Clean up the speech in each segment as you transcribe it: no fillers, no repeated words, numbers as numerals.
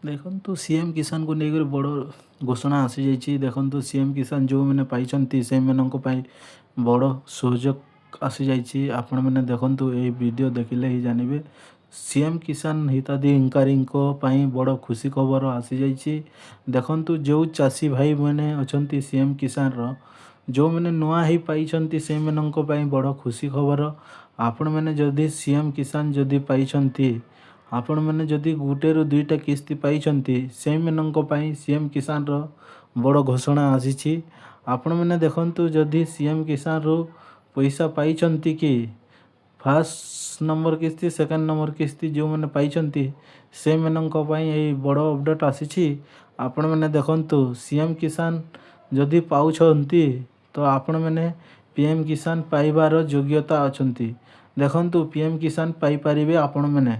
ଦେଖନ୍ତୁ, ସିଏମ୍ କିଷାନକୁ ନେଇକରି ବଡ଼ ଘୋଷଣା ଆସିଯାଇଛି। ଦେଖନ୍ତୁ, ସିଏମ୍ କିଷାନ ଯେଉଁମାନେ ପାଇଛନ୍ତି, ସେଇମାନଙ୍କ ପାଇଁ ବଡ଼ ସୁଯୋଗ ଆସିଯାଇଛି। ଆପଣମାନେ ଦେଖନ୍ତୁ, ଏହି ଭିଡ଼ିଓ ଦେଖିଲେ ହିଁ ଜାଣିବେ। ସିଏମ୍ କିଷାନ ହିତାଧିକାରୀଙ୍କ ପାଇଁ ବଡ଼ ଖୁସି ଖବର ଆସିଯାଇଛି। ଦେଖନ୍ତୁ, ଯେଉଁ ଚାଷୀ ଭାଇମାନେ ଅଛନ୍ତି ସିଏମ୍ କିଷାନର, ଯେଉଁମାନେ ନୂଆ ହେଇ ପାଇଛନ୍ତି, ସେଇମାନଙ୍କ ପାଇଁ ବଡ଼ ଖୁସି ଖବର। ଆପଣମାନେ ଯଦି ସିଏମ୍ କିଷାନ ଯଦି ପାଇଛନ୍ତି, ଆପଣମାନେ ଯଦି ଗୋଟେରୁ ଦୁଇଟା କିସ୍ତି ପାଇଛନ୍ତି, ସେଇମାନଙ୍କ ପାଇଁ ସିଏମ୍ କିଷାନର ବଡ଼ ଘୋଷଣା ଆସିଛି। ଆପଣମାନେ ଦେଖନ୍ତୁ, ଯଦି ସିଏମ୍ କିଷାନରୁ ପଇସା ପାଇଛନ୍ତି କି ଫାର୍ଷ୍ଟ ନମ୍ବର କିସ୍ତି, ସେକେଣ୍ଡ ନମ୍ବର କିସ୍ତି ଯେଉଁମାନେ ପାଇଛନ୍ତି, ସେଇମାନଙ୍କ ପାଇଁ ଏଇ ବଡ଼ ଅପଡ଼େଟ୍ ଆସିଛି। ଆପଣମାନେ ଦେଖନ୍ତୁ, ସିଏମ୍ କିଷାନ ଯଦି ପାଉଛନ୍ତି ତ ଆପଣମାନେ ପିଏମ୍ କିଷାନ ପାଇବାର ଯୋଗ୍ୟତା ଅଛନ୍ତି। ଦେଖନ୍ତୁ, ପିଏମ୍ କିଷାନ ପାଇପାରିବେ ଆପଣମାନେ।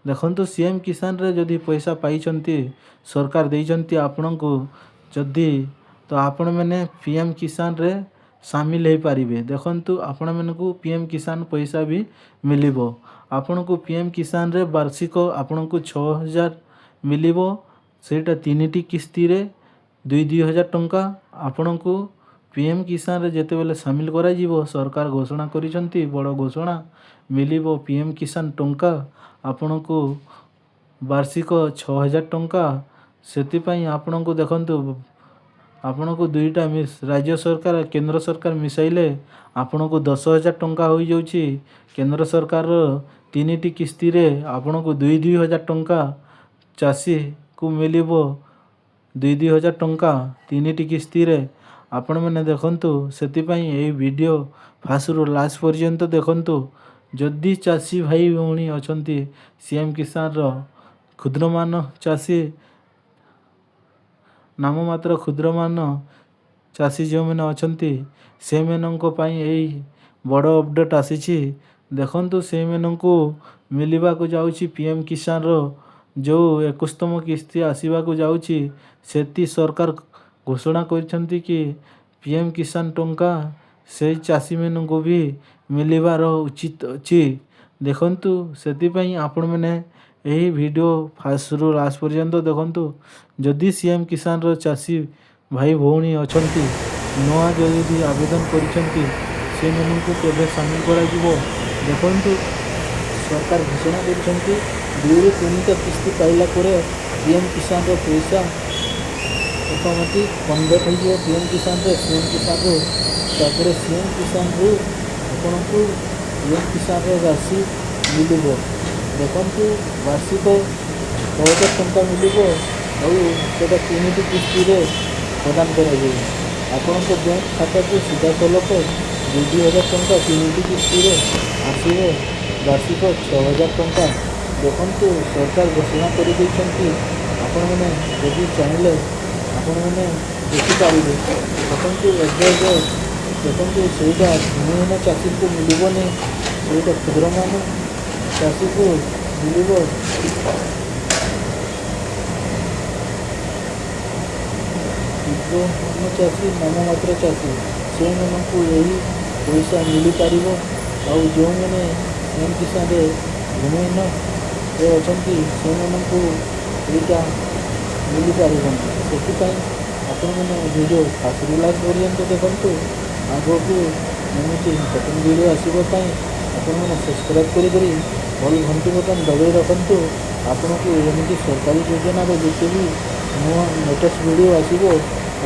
ଦେଖନ୍ତୁ, ସିଏମ୍ କିଷାନରେ ଯଦି ପଇସା ପାଇଛନ୍ତି, ସରକାର ଦେଇଛନ୍ତି ଆପଣଙ୍କୁ ଯଦି, ତ ଆପଣମାନେ ପିଏମ୍ କିଷାନରେ ସାମିଲ ହେଇପାରିବେ। ଦେଖନ୍ତୁ, ଆପଣମାନଙ୍କୁ ପିଏମ୍ କିଷାନ ପଇସା ବି ମିଳିବ। ଆପଣଙ୍କୁ ପିଏମ୍ କିଷାନରେ ବାର୍ଷିକ ଆପଣଙ୍କୁ 6000 ମିଳିବ। ସେଇଟା ତିନିଟି କିସ୍ତିରେ 2 2 ହଜାର ଟଙ୍କା। ଆପଣଙ୍କୁ ପିଏମ୍ କିଷାନରେ ଯେତେବେଳେ ସାମିଲ କରାଯିବ, ସରକାର ଘୋଷଣା କରିଛନ୍ତି, ବଡ଼ ଘୋଷଣା, ମିଳିବ ପିଏମ୍ କିଷାନ ଟଙ୍କା ଆପଣଙ୍କୁ ବାର୍ଷିକ 6000 ଟଙ୍କା। ସେଥିପାଇଁ ଆପଣଙ୍କୁ, ଦେଖନ୍ତୁ, ଆପଣଙ୍କୁ ଦୁଇଟା ରାଜ୍ୟ ସରକାର, କେନ୍ଦ୍ର ସରକାର ମିଶାଇଲେ ଆପଣଙ୍କୁ 10,000 ଟଙ୍କା ହୋଇଯାଉଛି। କେନ୍ଦ୍ର ସରକାରର ତିନିଟି କିସ୍ତିରେ ଆପଣଙ୍କୁ 2 2 ହଜାର ଟଙ୍କା ଚାଷୀକୁ ମିଳିବ। 2 2 ହଜାର ଟଙ୍କା ତିନିଟି କିସ୍ତିରେ। ଆପଣମାନେ ଦେଖନ୍ତୁ, ସେଥିପାଇଁ ଏଇ ଭିଡ଼ିଓ ଫାଷ୍ଟରୁ ଲାଷ୍ଟ ପର୍ଯ୍ୟନ୍ତ ଦେଖନ୍ତୁ। ଯଦି ଚାଷୀ ଭାଇ ଭଉଣୀ ଅଛନ୍ତି ସିଏମ୍ କିଷାନର, କ୍ଷୁଦ୍ରମାନ ଚାଷୀ, ନାମମାତ୍ର କ୍ଷୁଦ୍ରମାନ ଚାଷୀ ଯେଉଁମାନେ ଅଛନ୍ତି, ସେମାନଙ୍କ ପାଇଁ ଏଇ ବଡ଼ ଅପଡ଼େଟ୍ ଆସିଛି। ଦେଖନ୍ତୁ, ସେଇମାନଙ୍କୁ ମିଳିବାକୁ ଯାଉଛି ପିଏମ୍ କିଷାନର ଯେଉଁ 21ତମ କିସ୍ତି ଆସିବାକୁ ଯାଉଛି, ସେଠି ସରକାର ଘୋଷଣା କରିଛନ୍ତି କି ପିଏମ୍ କିଷାନ ଟଙ୍କା ସେଇ ଚାଷୀମାନଙ୍କୁ ବି ମିଳିବାର ଉଚିତ ଅଛି। ଦେଖନ୍ତୁ, ସେଥିପାଇଁ ଆପଣମାନେ ଏହି ଭିଡ଼ିଓ ଫାଷ୍ଟରୁ ଲାଷ୍ଟ ପର୍ଯ୍ୟନ୍ତ ଦେଖନ୍ତୁ। ଯଦି ସିଏମ୍ କିଷାନର ଚାଷୀ ଭାଇ ଭଉଣୀ ଅଛନ୍ତି, ନୂଆ ଯଦି ଆବେଦନ କରିଛନ୍ତି, ସେମାନଙ୍କୁ କେବେ ସାମିଲ କରାଯିବ? ଦେଖନ୍ତୁ, ସରକାର ଘୋଷଣା କରିଛନ୍ତି, ଦୁଇରୁ ତିନିଟା କିସ୍ତି ପାଇଲା ପରେ ପିଏମ୍ କିଷାନର ପଇସା ଅଟୋମେଟିକ୍ କନଭର୍ଟ ହେଇଯିବ ପିଏମ୍ କିଷାନରେ, ସିଏମ୍ କିଷାନରୁ। ତାପରେ ସିଏମ୍ କିଷାନରୁ ଆପଣଙ୍କୁ ପିଏମ୍ କିଷାନର ରାଶି ମିଳିବ। ଦେଖନ୍ତୁ, ବାର୍ଷିକ 6000 ଟଙ୍କା ମିଳିବ ଆଉ ସେଇଟା ତିନିଟି କିସ୍ତିରେ ପ୍ରଦାନ କରାଯିବ। ଆପଣଙ୍କ ବ୍ୟାଙ୍କ ଖାତାକୁ ସିଧାସଳଖ 2 2 ହଜାର ଟଙ୍କା ତିନିଟି କିସ୍ତିରେ ଆସିବ, ବାର୍ଷିକ 6000 ଟଙ୍କା। ଦେଖନ୍ତୁ, ସରକାର ଘୋଷଣା କରିଦେଇଛନ୍ତି। ଆପଣମାନେ ଯଦି ଚାହିଁଲେ ଆପଣମାନେ ଦେଖିପାରିବେ। ଦେଖନ୍ତୁ, ଏବେ ଏବେ ଦେଖନ୍ତୁ, ସେଇଟା ଭୂମିହୀନ ଚାଷୀଙ୍କୁ ମିଳିବନି, ସେଇଟା କ୍ଷୁଦ୍ରମାନ ଚାଷୀକୁ ମିଳିବ। କ୍ଷୁଦ୍ରମାନ ଚାଷୀ, ନାମମାତ୍ର ଚାଷୀ, ସେଇମାନଙ୍କୁ ଏହି ପଇସା ମିଳିପାରିବ। ଆଉ ଯେଉଁମାନେ ସିଏମ୍ କିଷାନରେ ଭୂମିହୀନରେ ଅଛନ୍ତି, ସେମାନଙ୍କୁ ଏଇଟା ମିଳିପାରିବନି। ସେଥିପାଇଁ ଆପଣମାନେ ଭିଡ଼ିଓ ଫାଷ୍ଟରୁ ଲାଷ୍ଟ ପର୍ଯ୍ୟନ୍ତ ଦେଖନ୍ତୁ। ଆଗକୁ ଏମିତି ଇମ୍ପୋର୍ଟାଣ୍ଟ ଭିଡ଼ିଓ ଆସିବା ପାଇଁ ଆପଣମାନେ ସବସ୍କ୍ରାଇବ୍ କରିକରି ଅଲ୍ ଘଣ୍ଟି ବଟନ୍ ଦବାଇ ରଖନ୍ତୁ। ଆପଣଙ୍କୁ ଏମିତି ସରକାରୀ ଯୋଜନାର ଯେତେ ବି ନୂଆ ଲେଟେଷ୍ଟ ଭିଡ଼ିଓ ଆସିବ,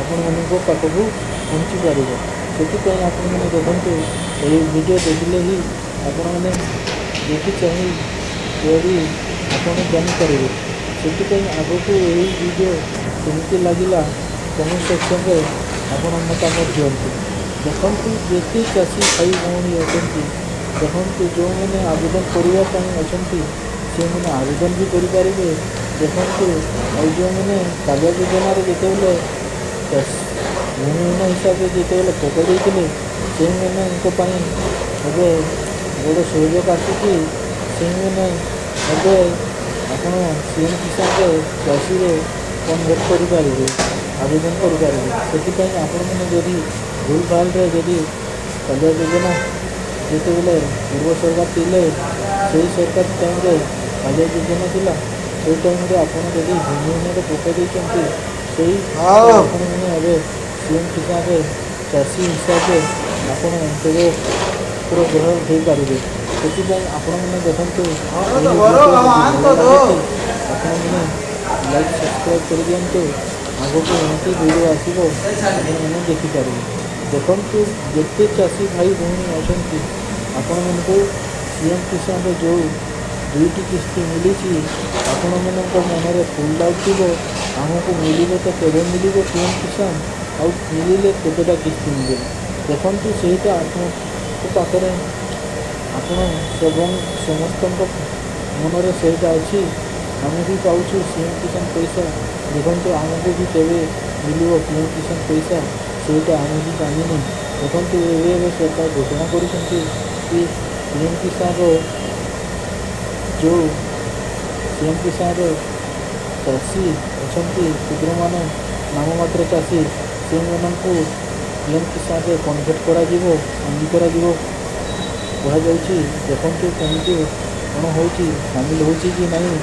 ଆପଣମାନଙ୍କ ପାଖକୁ ପହଞ୍ଚି ପାରିବ। ସେଥିପାଇଁ ଆପଣମାନେ ଦେଖନ୍ତୁ, ଏହି ଭିଡ଼ିଓ ଦେଖିଲେ ହିଁ ଆପଣମାନେ ଦେଖି ଚାହିଁ କରି ଆପଣ ଜାଣିପାରିବେ। ସେଥିପାଇଁ ଆଗକୁ ଏହି ଭିଡ଼ିଓ କେମିତି ଲାଗିଲା, କମେଣ୍ଟ ସେକ୍ସନରେ ଆପଣ ମତାମତ ଦିଅନ୍ତୁ। ଦେଖନ୍ତୁ, ଯେତେ ଚାଷୀ ଭାଇ ଭଉଣୀ ଅଛନ୍ତି, ଦେଖନ୍ତୁ, ଯେଉଁମାନେ ଆବେଦନ କରିବା ପାଇଁ ଅଛନ୍ତି, ସେମାନେ ଆବେଦନ ବି କରିପାରିବେ। ଦେଖନ୍ତୁ, ଆଉ ଯେଉଁମାନେ କାଳିଆ ଯୋଜନାରେ ଯେତେବେଳେ ଭୂମିହୀନ ହିସାବରେ ଯେତେବେଳେ ପକାଇ ଦେଇଥିଲେ, ସେଇମାନଙ୍କ ପାଇଁ ଏବେ ବଡ଼ ସୁଯୋଗ ଆସିଛି। ସେଇମାନେ ଏବେ ଆପଣ ସିଏମ୍ କିଷାନରେ ଚାଷୀରେ କନଭର୍ଟ କରିପାରିବେ, ଆବେଦନ କରିପାରିବେ। ସେଥିପାଇଁ ଆପଣମାନେ ଯଦି ଭୁଲ ଭାଲରେ ଯଦି କାଳିଆ ଯୋଜନା ଯେତେବେଳେ ପୂର୍ବ ସରକାର ଥିଲେ, ସେଇ ସରକାର ଟାଇମ୍ରେ କାଳିଆ ଯୋଜନା ଥିଲା। ସେଇ ଟାଇମ୍ରେ ଆପଣ ଯଦି ଭୂମିହୀନରେ ପକାଇ ଦେଇଛନ୍ତି, ସେଇ ହଉ। ଆପଣମାନେ ଏବେ ସିଏମ୍ କିଷାନରେ ଚାଷୀ ହିସାବରେ ଆପଣ ଅନ୍ତର୍ଗତ ହେଇପାରିବେ। ସେଥିପାଇଁ ଆପଣମାନେ ଦେଖନ୍ତୁ, ଘର ଏହି ତ ଘର ଭିଡ଼ିଓ ଆଉ ଯଦି ଆଣ ଭଲ ତ ଦୋ। ଲାଗୁଛି, ଆପଣମାନେ ଲାଇକ୍ ସବସ୍କ୍ରାଇବ୍ କରିଦିଅନ୍ତୁ। ଆଗକୁ ଏମିତି ଭିଡ଼ିଓ ଆସିବ, ଆପଣମାନେ ଦେଖିପାରିବେ। ଦେଖନ୍ତୁ, ଯେତେ ଚାଷୀ ଭାଇ ଭଉଣୀ ଅଛନ୍ତି, ଆପଣମାନଙ୍କୁ ସିଏମ୍ କିଷାନର ଯେଉଁ ଦୁଇଟି କିସ୍ତି ମିଳିଛି, ଆପଣମାନଙ୍କ ମନରେ ଫୁଲ୍ ଡାଉଟ୍ ଥିବ, ଆମକୁ ମିଳିବ ତ କେବେ ମିଳିବ ପିଏମ୍ କିଷାନ, ଆଉ ମିଳିଲେ କେତେଟା କିସ୍ତି ମିଳିବ? ଦେଖନ୍ତୁ, ସେଇଟା ଆପଣଙ୍କ ପାଖରେ, ଆପଣ ଏବଂ ସମସ୍ତଙ୍କ ମନରେ ସେଇଟା ଅଛି। ଆମେ ବି ପାଉଛୁ ସିଏମ୍ କିଷାନ ପଇସା। ଦେଖନ୍ତୁ, ଆମକୁ ବି କେବେ ମିଳିବ ପିଏମ୍ କିଷାନ ପଇସା, ସେଇଟା ଆମେ ବି ଜାଣିନୁ। ଦେଖନ୍ତୁ, ଏବେ ଏବେ ସରକାର ଘୋଷଣା କରୁଛନ୍ତି କି ପିଏମ୍ କିଷାନର ଯେଉଁ ସିଏମ୍ କିଷାନର ଚାଷୀ ଅଛନ୍ତି, କ୍ଷୁଦ୍ରମାନେ, ନାମମାତ୍ର ଚାଷୀ, ସେଇମାନଙ୍କୁ ପିଏମ୍ କିଷାନରେ କନଭର୍ଟ କରାଯିବ, ସାମିଲ କରାଯିବ କୁହାଯାଉଛି। ଦେଖନ୍ତୁ, କେମିତି କ'ଣ ହେଉଛି, ସାମିଲ ହେଉଛି କି ନାହିଁ।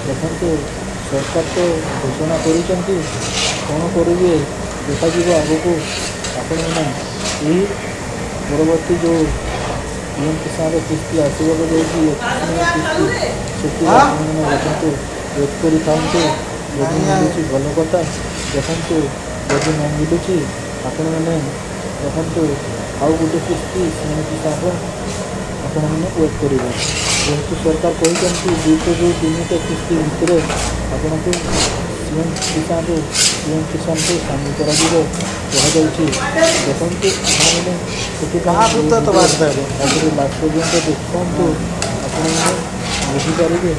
ଦେଖନ୍ତୁ, ସରକାର ତ ଘୋଷଣା କରିଛନ୍ତି, କ'ଣ କରିବେ ଦେଖାଯିବ ଆଗକୁ। ଆପଣମାନେ ଏହି ପରବର୍ତ୍ତୀ ଯେଉଁ ପିଏମ୍ କିଷାନର କିସ୍ତି ଆସିବାକୁ ଯାଉଛି, 21 ନମ୍ବର କିସ୍ତି, ସେଥିରେ ଆପଣମାନେ ଦେଖନ୍ତୁ, ୱେଟ୍ କରିଥାନ୍ତୁ। ଯଦି ନାଇଁ। ମିଳୁଛି ଭଲ କଥା। ଦେଖନ୍ତୁ, ଯଦି ନ ମିଳୁଛି, ଆପଣମାନେ ଦେଖନ୍ତୁ, ଆଉ ଗୋଟେ କିସ୍ତି ସିଏମ୍ କିଷାନର ଆପଣମାନେ ୱେଟ୍ କରିବେ। ଯେହେତୁ ସରକାର କହିଛନ୍ତି 2ଟାରୁ 3ଟା କିସ୍ତି ଭିତରେ ଆପଣଙ୍କୁ ସିଏମ୍ କିଷାନରୁ ପିଏମ୍ କିଷାନକୁ ସାମିଲ କରାଯିବ କୁହାଯାଉଛି। ଦେଖନ୍ତୁ, ଆପଣମାନେ ସେଥିପାଇଁ कहाँ ଏହି तो ଭିଡ଼ିଓ बात है। ଆଗରୁ ଲାଷ୍ଟ ପର୍ଯ୍ୟନ୍ତ ଦେଖନ୍ତୁ, ଆପଣମାନେ ବୁଝିପାରିବେ,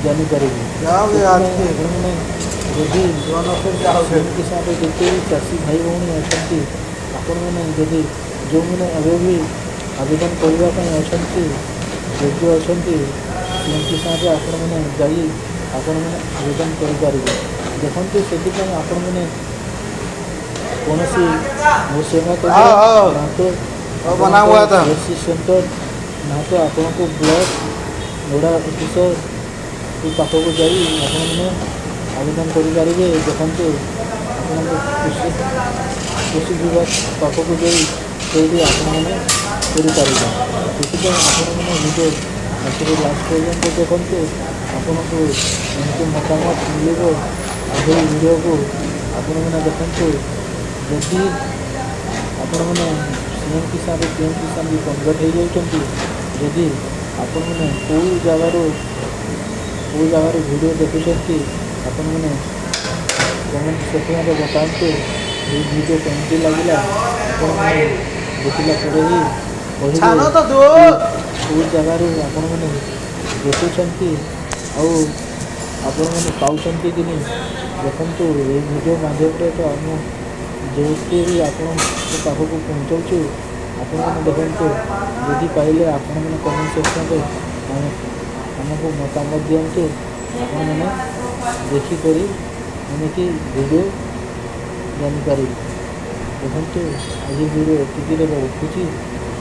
ଜାଣିପାରିବେ। ଯାओगे आज ସେଥିପାଇଁ के ଆପଣମାନେ ଯଦି दोनों फिर जाओगे। ସିଏମ୍ କିଷାନର ଯେତେ ବି ଚାଷୀ ଭାଇ ଭଉଣୀ ଅଛନ୍ତି, ଆପଣମାନେ ଯଦି ଯେଉଁମାନେ ଏବେ ବି ଆବେଦନ କରିବା ପାଇଁ ଅଛନ୍ତି, ଯୋଗ୍ୟ ଅଛନ୍ତି ସିଏମ୍ କିଷାନରେ, ଆପଣମାନେ ଯାଇ ଆପଣମାନେ ଆବେଦନ କରିପାରିବେ। ଦେଖନ୍ତୁ, ସେଥିପାଇଁ ଆପଣମାନେ କୌଣସି ମୋ ସେବା କେନ୍ଦ୍ର ହଉ ହଉ ନା ତ वो बना हुआ था। ସି ସେଣ୍ଟର, ନା ତ ଆପଣଙ୍କୁ ବ୍ଲକ ନୋଡ଼ାଲ ଅଫିସର ପାଖକୁ ଯାଇ ଆପଣମାନେ ଆବେଦନ କରିପାରିବେ। ଦେଖନ୍ତୁ, ଆପଣଙ୍କ କୃଷି ବିଭାଗ ପାଖକୁ ଯାଇ ସେଇଠି ଆପଣମାନେ କରିପାରିବେ। ସେଥିପାଇଁ ଆପଣମାନେ ଭିଡ଼ିଓ ଆଖିରେ ଲାଷ୍ଟ ପର୍ଯ୍ୟନ୍ତ ଦେଖନ୍ତୁ, ଆପଣଙ୍କୁ ଏମିତି ମତାମତ ମିଳିବ। ଆଗରୁ ଭିଡ଼ିଓକୁ ଆପଣମାନେ ଦେଖନ୍ତୁ। ଯଦି ଆପଣମାନେ ସିଏମ୍ କିଷାନରୁ ପିଏମ୍ କିଷାନ ବି କନଭର୍ଟ ହେଇଯାଉଛନ୍ତି, ଯଦି ଆପଣମାନେ କେଉଁ ଜାଗାରୁ ଭିଡ଼ିଓ ଦେଖୁଛନ୍ତି, ଆପଣମାନେ କମେଣ୍ଟ ସେକ୍ସନରେ ବତାନ୍ତୁ। ଏଇ ଭିଡ଼ିଓ କେମିତି ଲାଗିଲା, ଆପଣମାନେ ଦେଖିଲା ପରେ ହିଁ କହିବେ ଛାଣ ତ ଦୋ। କି କେଉଁ ଜାଗାରୁ ଆପଣମାନେ ଦେଖୁଛନ୍ତି ଆଉ ଆପଣମାନେ ପାଉଛନ୍ତି କି ନାହିଁ। ଦେଖନ୍ତୁ, ଏଇ ଭିଡ଼ିଓ ମାଧ୍ୟମରେ ତ ଆମ ଯେତେ ବି ଆପଣଙ୍କ ପାଖକୁ ପହଞ୍ଚାଉଛୁ, ଆପଣମାନେ ଦେଖନ୍ତୁ। ଯଦି ପାଇଲେ, ଆପଣମାନେ କମେଣ୍ଟ ସେକ୍ସନରେ ଆମକୁ ମତାମତ ଦିଅନ୍ତୁ। ଆପଣମାନେ ଦେଖିକରି ଏମିତି ଭିଡ଼ିଓ ଜାଣିପାରିବେ। ଦେଖନ୍ତୁ, ଆଜି ଭିଡ଼ିଓ ଏତିକିରେ ରଖୁଛି।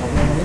ଆପଣମାନେ